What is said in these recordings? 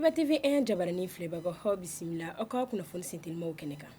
Maliba TV 1 jabaranin filɛbagaw, aw bisimila aw ka kunnafoni sentelimaw kɛnɛ kan.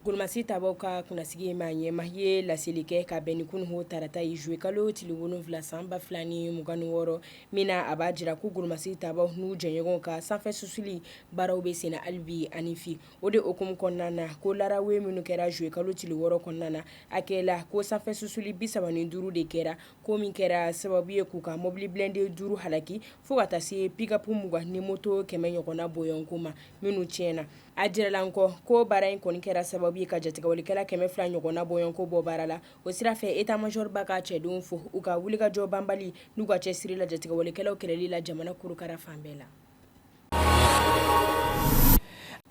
Golomasi tabaw ka kunnasigi maa ɲɛmaa ye laseli kɛ ka bɛn ni kununko tarata ye juillet kalo tile 7 san 2026 min na a b'a jira ko golomasi tabaw n'u jɛɲɔgɔnw ka sanfɛ susuli baaraw bɛ senna hali bi ani fi. O de hukumu kɔnɔna na ko larawe minnu kɛra juillet kalo tile 6 kɔnɔna na, a kɛla ko sanfɛ susuli 35 de kɛra, ko min kɛra sababu ye k'u ka mobili blindé 5 halaki fo ka taa se pick-up 20 ni moto 100 ɲɔgɔnna bɔɲɔgɔnko ma minnu tiɲɛna. A jirala kɔ ko baara in kɔni kɛra sababu ye ka jatigɛwalekɛla 200 ɲɔgɔnna bɔɲɔgɔnko bɔ baara la. O sira fɛ état major b'a ka cɛdenw fo u ka wulikajɔ banbali n'u ka cɛsiri la jatigɛwalekɛlaw kɛlɛli la jamana kurukara fan bɛɛ la.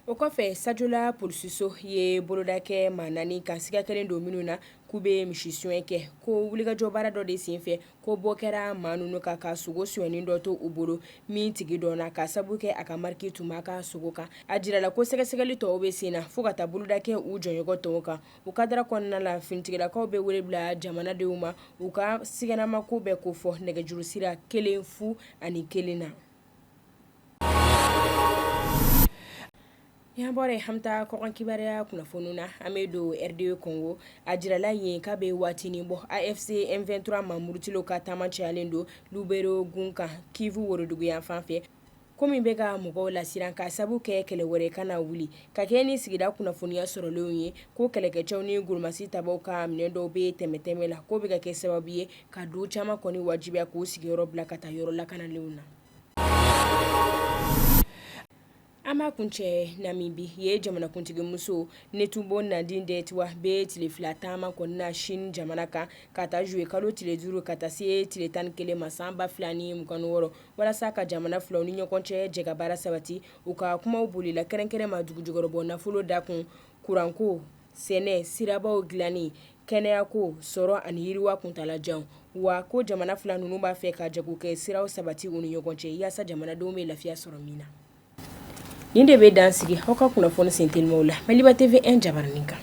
O kɔfɛ Sajola polisiso ye boloda kɛ maa 4 kan siga kɛlen don minnu na k'u bɛ misi suɲɛ kɛ, ko wulikajɔ baara dɔ de senfɛ ko bɔ kɛra maa ninnu kan ka sogo sonyɛnen dɔ to u bolo min tigi dɔnna ka sabu kɛ a ka mariki tun b'a ka sogo kan. A jirala ko sɛgɛsɛgɛli tɔw bɛ sen na fo ka taa boloda kɛ u jɔɲɔgɔn tɔw kan. O kadara kɔnɔna la finitigilakaw bɛ wele bila jamanadenw ma u ka siganamako bɛɛ kofɔ nɛgɛjuru sira 1 0 ani 1 na. An bɔra an taa kɔkan kibaruya kunnafoni na, an bɛ don RD Congo. A jirala yen k'a bɛ waatinin bɔ AFC M23 maa murutilenw ka taama cayalen don Lubero gun kan Kivu woroduguyanfan fɛ, ko min bɛ ka mɔgɔw lasiran ka sabu kɛ kɛlɛ wɛrɛ kana wuli ka kɛ ni sigida kunnafoniya sɔrɔlenw ye ko kɛlɛkɛcɛw ni golomasi tabaw ka minɛn dɔw bɛ tɛmɛtɛmɛ la, k'o bɛ ka kɛ sababu ye ka du caman kɔni wajibiya k'u sigiyɔrɔ bila ka taa yɔrɔ lakanalenw na. An b'a kuncɛ Namibi ye jamanakuntigimuso Netumbo Nandi-Ndaitwah bɛ tile 2 taama kɔni na Chine jamana kan ka ta juillet kalo tile 5 ka taa se tile 11 ma san 2026 walasa ka jamana filaw ni ɲɔgɔn cɛ jɛkabaara sabati. U ka kumaw bolila kɛrɛnkɛrɛn ma dugujukɔrɔbɔ nafolo dakun, kuranko, sɛnɛ, sirabaw dilanni, kɛnɛyako, sɔrɔ ani yiriwa kuntaalajan. Wa ko jamana fila ninnu b'a fɛ ka jagokɛ siraw sabati u ni ɲɔgɔn cɛ yaasa jamanadenw bɛ lafiya sɔrɔ min na. Nin de bɛ dan sigi aw ka kunnafoni sentelimaw la Maliba TV 1 jabaranin kan.